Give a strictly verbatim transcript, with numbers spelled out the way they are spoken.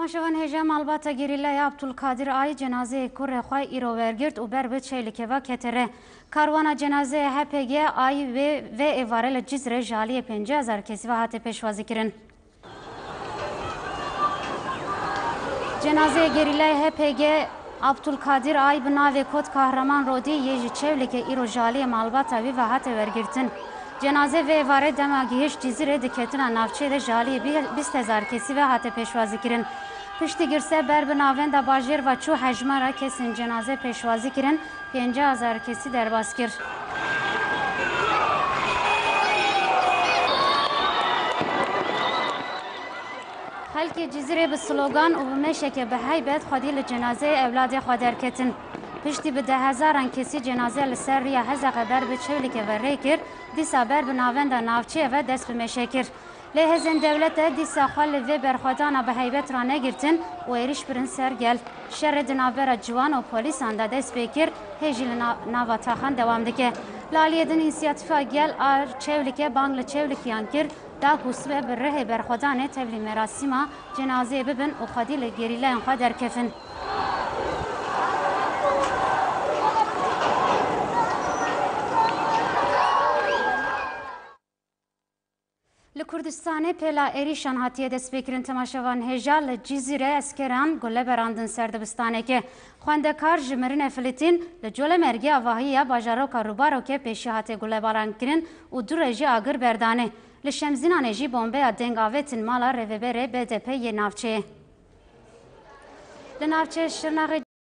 Şevan hêja malbata gerîlaya Abdulkadir Ay cenazeyê kurê xwe îro wergirt û ber bi Çewlîkê ve kete re. Karwana cenazeyê H P G Ay vê, vê êvarê li Cizrê ji aliyê pêncî hezar kesî ve hate pêşwazîkirin. Cenazeyê gerîlayê H P G Abdulkadir Ay bi navê Kot Kahraman Rodî yê ji Çewlîkê îro ji aliyê malbata wî ve hate wergirtin. Cenaze vê êvarê dema gihişt Cizîrê di ketina navçeyê de ji aliyê bî-, bîst hezar kesî ve hate pêşwazîkirin. Piştî girse ber bi navenda bajêr ve çû, hejmara kesên cenaze pêşwazîkirin pêncî hezar kesî derbas kir. Xelkê Cizîrê bi slogan û bi meşeke bi heybet xwedî li cenazeyê ewladê xwe derketin. Piştî bi dehhezaran kesî cenaze li ser riya Hezeqe ber bi Çewlîkê ve rê kir, dîsa ber bi navenda navçeyê ve dest bi meşe kir. Lê hêzên dewlete dîsa xwe li vê berxwedana bi heybet ranegirtin û êrîş birin ser gel. Şerê di navbera ciwan û polîsan de dest pê kir, hê jî li na-, nava taxan dewam dike. Li aliyê din însiyatîfa Gel a Çewlîkê bang li Çewlîkiyan kir, da ku sibe bi rihê berxwedanê tevlî merasîma cenazeyê bibin û xwedî li gerîlayan xwe derkevin. Li Kurdistanê pêla êrîşan hatiye destpêkirin. Temaşevan hêja li Cizîrê eskeran gule berandin ser dibistanekê. Xwendekar ji mirinê filitîn, li Colemêrgê avahiya bajaroka Rûbarokê pêşî hate gulebarankirin û du rê jî agir berdanê. Li Şemzînanê jî bombeya deng avêtin mala rêveberê B D P yê navçeyê. Li navçeyê Şirnexê